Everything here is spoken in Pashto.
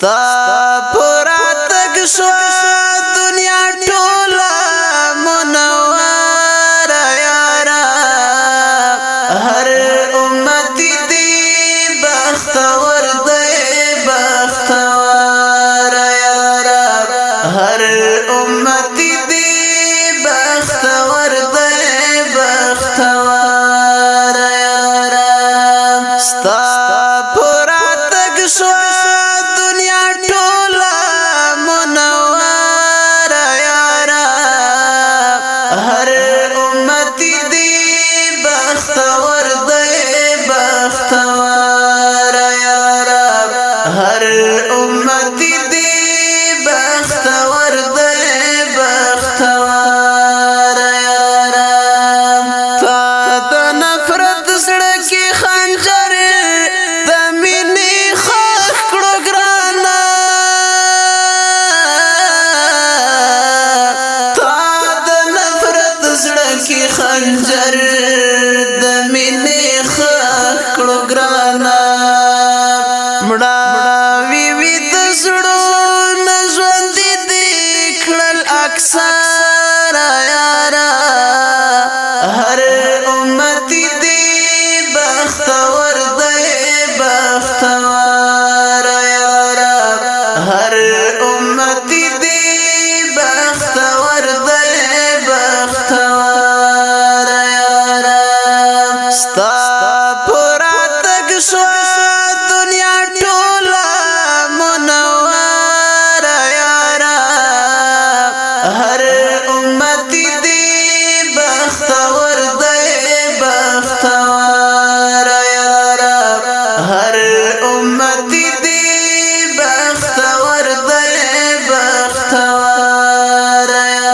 ستا پراتګ شو دنیا ټوله منور یارا، هر امت دی بختور دی، بختور یارا، هر امت دی بختور دی، بختور یارا. ستا پراتګ شو دنیا ټوله منور یارا، هر امت دی بختور دی، بختور یارا، هر امت دی بختور.